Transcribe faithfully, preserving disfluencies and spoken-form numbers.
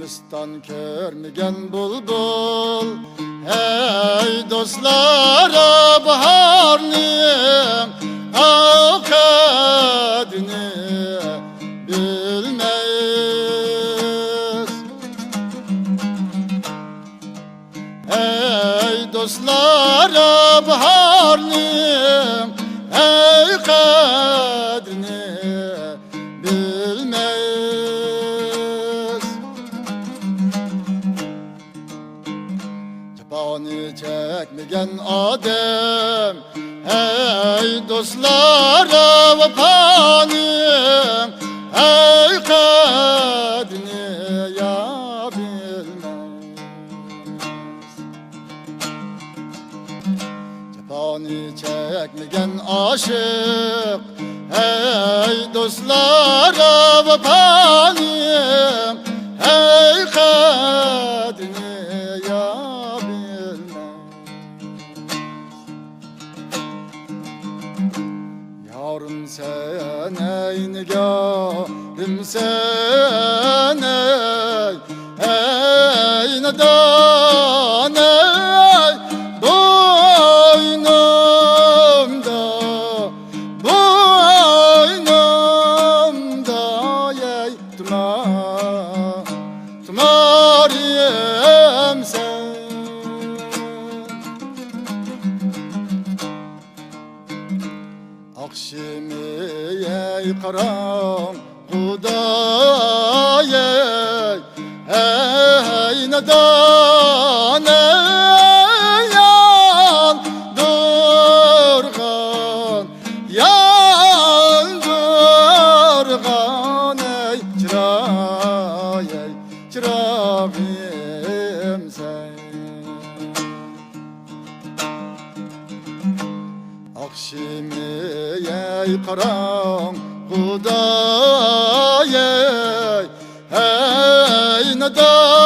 بوستان كۆرمىگەن بۇلبۇل، ھەي دوستلار، باھارنىڭ ئاۋۇ قەدرىنى بىلمەس. ھەي دوستلار، باھارنىڭ ھەي قەدرىنى بىلمەس. جاپانى چەكمىگەن ئادەم، ھەي دوستلار، ۋاپانىڭ ھەي قەدرىنى يا بىلمەس. جاپانى چەكمىگەن ئاشىق، ھەي دوستلار، ۋاپانىڭ ھەي قەدرىنى يا بىلمەس. يارىم سەن ئەي، نىگارىم سەن ئەي، ئەي نادان ئەي، بوينۇمدا، بوينۇمدا ئەي، تۇمار، تۇمارىم سەن. ئاخشىمى ئەي قاراڭغۇدا ئەي، ھەي نادان ئەي، ياندۇرغان، ياندۇرغان ئەي چىراي ئەي، چىراغىم سەن. ئاخشىمى ئەي قاراڭغۇدا ئەي، ھەي نادان